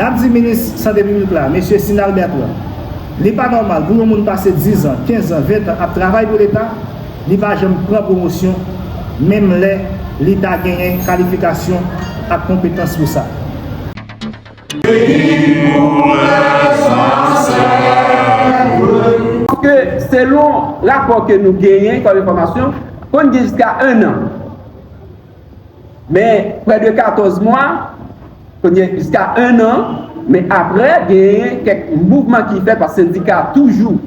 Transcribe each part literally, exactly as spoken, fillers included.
N ap di minis sante piblik la, mesye Sinal Bertrand, li pa nòmal pou yon moun pase diz an, kenz an, ven an ap travay pou Leta, li pa janm pran pwomosyon, menm lè li ta genyen kalifikasyon ak konpetans pou sa. Paske selon rapò ke nou genyen kòm enfòmasyon, konn gen jiska en an. Men prè de katòz mwa, konn gen jiska en an, men apre genyen kèk mouvman ki fèt paske sendika toujou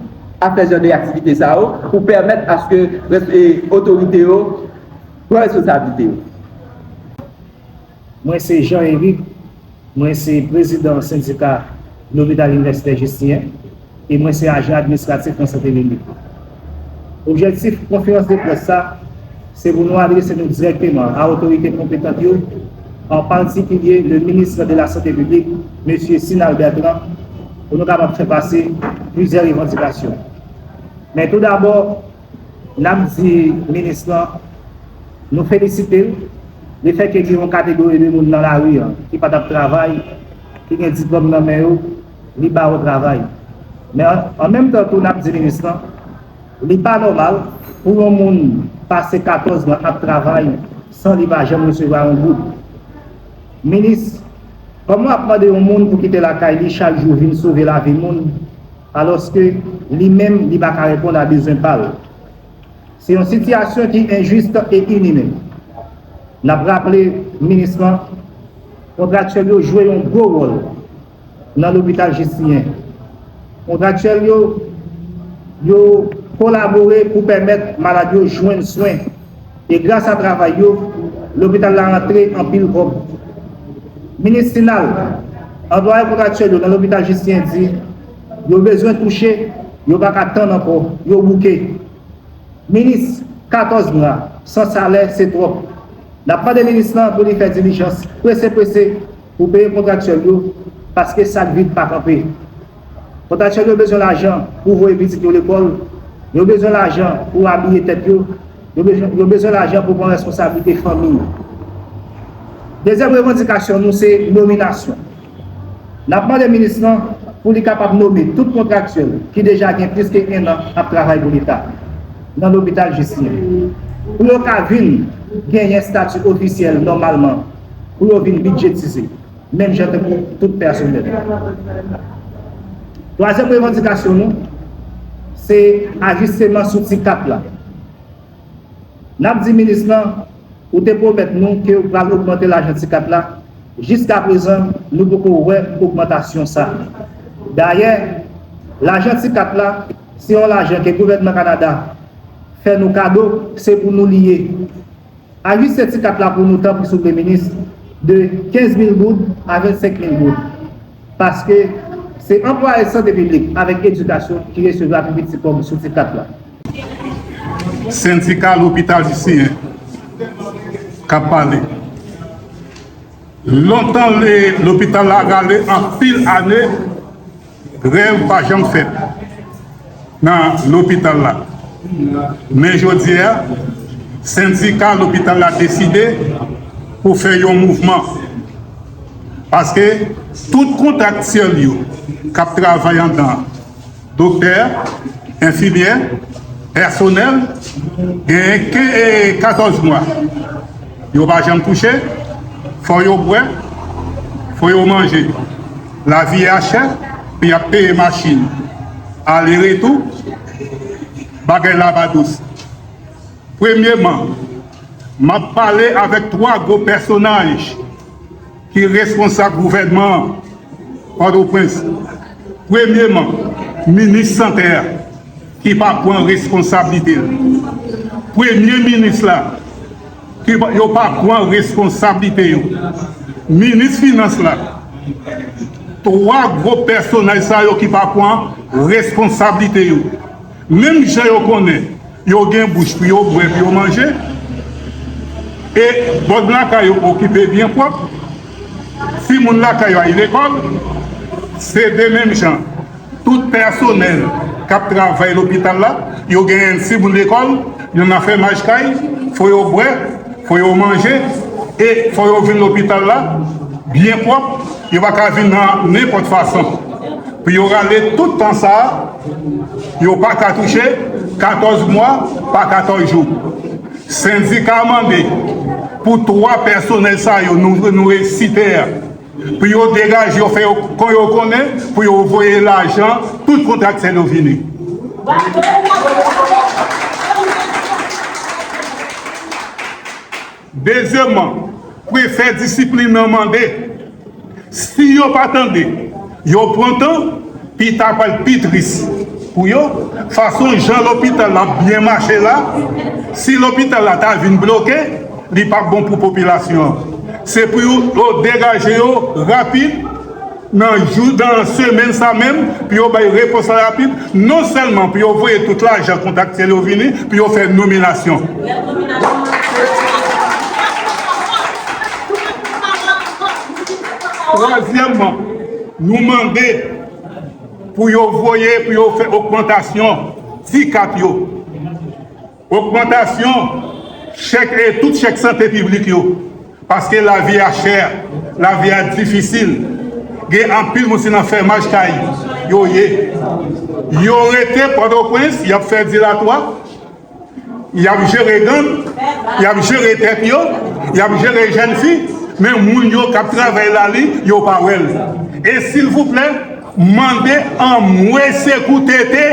ap fè jan de aktivite sa yo pou pèmèt aske otorite yo pran responsablite yo. Mwen se Jean Eric, mwen se prezidan sendika Lopital Inivèsitè Jistinyen e mwen se ajan administratif nan sante piblik. Objektif konferans de près sa, se pou nou adrese nou dirèkteman a otorite konpetant yo, an patikilye le ministre de la Santé Publique, mesye Sinal Bertrand, pou nou kapab fè pase plizyè revandikasyon. Men tou dabò, n ap di minis lan, nou felisite l, lefètke gen yon kategori de moun nan lari an ki pa t ap travay, ki gen diplòm nan men yo, li ba yo travay. Men an menm tan tou, n ap di minis lan, li pa nòmal pou yon moun pase katòz mwa ap travay san li pa janm resevwa yon goud. Minis, kòman w ap mande yon moun pou kite lakay li chak jou vin sove lavi moun, alòske li menm li pa ka reponn a bezwen pa l? Se yon sitiyasyon ki enjis e inimen. N ap raple minis lan, kontraktyèl yo jwe yon gwo wòl nan lopital Jistinyen. Kontraktyèl yo, yo kolabore pou pèmèt malad yo jwenn swen. E gras a travay yo, lopital la rantre anpil kòb. Minis Sinal, anplwaye kontraktyèl yo nan lopital Jistinyen di, yo bezwen touche, yo pa ka tann ankò, yo bouke. Minis, katòz mwa san salè se twòp. N ap mande minis lan pou li fè dilijans prese prese pou peye kontraktyèl yo, paske sak vit pa kanpe. Kontraktyèl yo bezwen lajan pou voye pitit yo lekòl, yo bezwen lajan pou abiye tèt yo, yo bezwen, yo bezwen lajan pou pran responsablite fanmi yo. Dezyèm revandikasyon nou se nominasyon. N ap mande minis lan pou li kapab nome tout kontraktyèl ki deja gen plis ke en an ap travay pou Leta nan lopital Jistinyen, pou yo ka vin genyen estati ofisyèl nòmalman, pou yo vin bidjetize, menm jan tankou tout pèsonèl. Twazyèm revandikasyon nou, se ajisteman sou ti kat la. N ap di minis lan, ou te pwomèt nou ke ou pral ogmante lajan ti kat la, jiskaprezan nou poko wè ogmantasyon sa. Dayè, lajan ti kat la, se yon lajan ke gouvènman Kanada fè nou kado, se pou nou li ye. Ajiste ti kat la pou nou tanpri souple minis, de kenz mil goud a vennsenk mil goud. Paske se anplwaye sante piblik avèk edikasyon ki resevwa pi piti kòb sou ti kat la. Sendika lopital Jistinyen k ap pale. Lontan lopital la rale anpil ane, grèv pa janm fèt nan lopital la. Men jodi a, sendika lopital la deside pou fè yon mouvman. Paske tout kontraktyèl yo k ap travay anndan, doktè, enfimyè, pèsonèl, genyen katòz mwa. Yo pa janm touche, fò yo bwè, fò yo manje. Lavi a chè, pou y ap peye machin ale retou, bagay la pa dous. Premyeman, m ap pale avèk twa gwo pèsonaj ki responsab gouvènman an Pòtoprens. Premyeman, minis sante a ki pa pran responsablite l. Premye minis la ki yo pa pran responsablite yo. Minis finans la, twa gwo pèsonaj sa yo ki pa pran responsablite yo. Menm jan yo konnen yo gen bouch pou yo bwè, pou yo manje, e bòd lakay yo okipe byen pwòp, timoun lakay yo al lekòl, se de menm jan. Tout pèsonèl k ap travay lopital la, yo genyen timoun lekòl, yo nan fèmaj kay, fò yo bwè, fò yo manje, e fò yo vin lopital la. byen pwòp, yo pa ka vin nan nenpòt fason. Pou yo rale tout tan sa a, yo pa ka touche katòz mwa pa katòz jou. Sendika mande pou twa pèsonèl sa yo nou, nou site a, pou yo degaje yo, fè yo, kon yo konnen, pou yo voye lajan tout kontraktyèl yo vini. Dezyèmman, prefè disiplin nan mande, si yo pa tande, yo pran tan, pita pral pi tris pou yo. Fason jan lopital la ap byen mache la, si lopital la ta vin bloke, li p ap bon pou popilasyon an. Se pou yo, yo degaje yo rapid, nan jou, nan semèn sa menm, pou yo bay repons la rapid, non sèlman pou yo voye tout lajan kontraktyèl yo vini, pou yo fè nominasyon. Twazyèmman, nou mande pou yo voye, pou yo fè ogmantasyon ti kat yo. Ogmantasyon chèk, e tout chèk sante piblik yo. Paske lavi a chè, lavi a difisil. Gen anpil moun se nan fèmaj kay yo ye. Yo rete Pòtoprens, y ap fè dilatwa, y ap jere gang, y ap jere tèt yo, y ap jere jèn fi, men moun yo k ap travay la li, yo pa wè l. E silvouplè, mande anmwe sekou tete,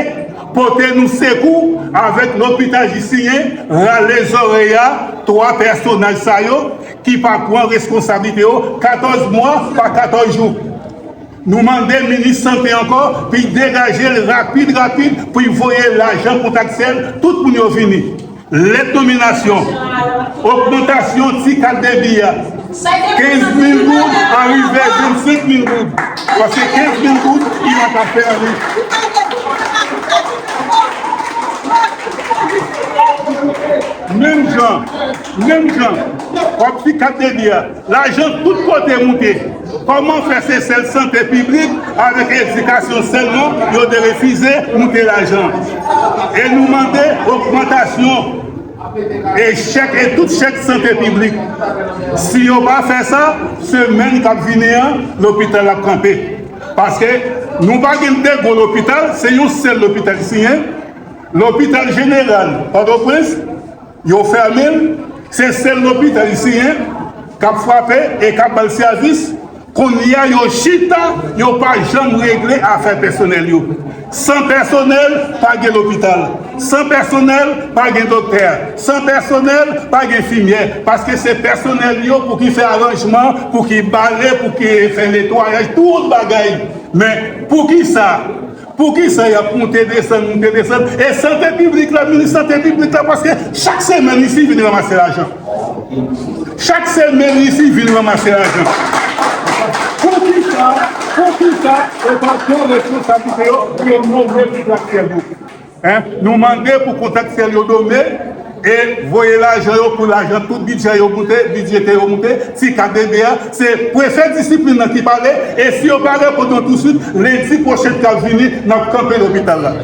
pote nou sekou avèk lopital Jistinyen, rale zòrèy a twa pèsonaj sa yo ki pa pran reskonsablite yo katòz mwa pa katòz jou. Nou mande minis sante ankò pou l degaje l rapid, rapid, pou l voye lajan kontraktyèl, tout moun yo vini. Lèt nominasyon, ogmantasyon ti kat debi a, kenz mil goud, arive vennsenk mil goud. Paske kenz mil goud, li pa ka fè anyen. Menm jan, menm jan, w ap ti kat debi a, lajan tout kote moute. Kòman fè se sèl sante piblik avèk edikasyon sèlman yo te refize moute lajan? E nou mande ogmantasyon e chèk, e tout chèk sante piblik. Si yo pa fè sa, semèn k ap vini an, lopital ap kanpe. Paske nou pa gen de gwo lopital, se yon sèl lopital Jistinyen. Lopital jeneral Pòtoprens, yo fèmen l, se sèl lopital Jistinyen k ap frape e k ap ba l sèvis. Kounye a, yo chita, yo pa janm regle afè pèsonèl yo. San pèsonèl, pa gen lopital. San pèsonèl, pa gen doktè. San pèsonèl, pa gen enfimyè. Paske se pèsonèl yo pou ki fè aranjman, pou ki bale, pou ki fè netwayaj, tout bagay. Men, poukisa? Poukisa y ap moute desann, moute desann? E sante piblik la, minis sante piblik la, paske chak semèn isi vin ranmase lajan. Chak semèn isi vin ranmase lajan. Poukisa, poukisa yo pa pran responsablite yo pou yo nonmen kontraktyèl yo? Hein? Nou mande pou kontraktyèl yo nonmen e voye lajan yo pou lajan tout bidjè yo moute, bidjete yo moute, ti kat debi a, se prefè disiplin nan ki pale, e si yo pa reponn nou tousuit, lendi pwochen k ap vini, n ap kanpe lopital la.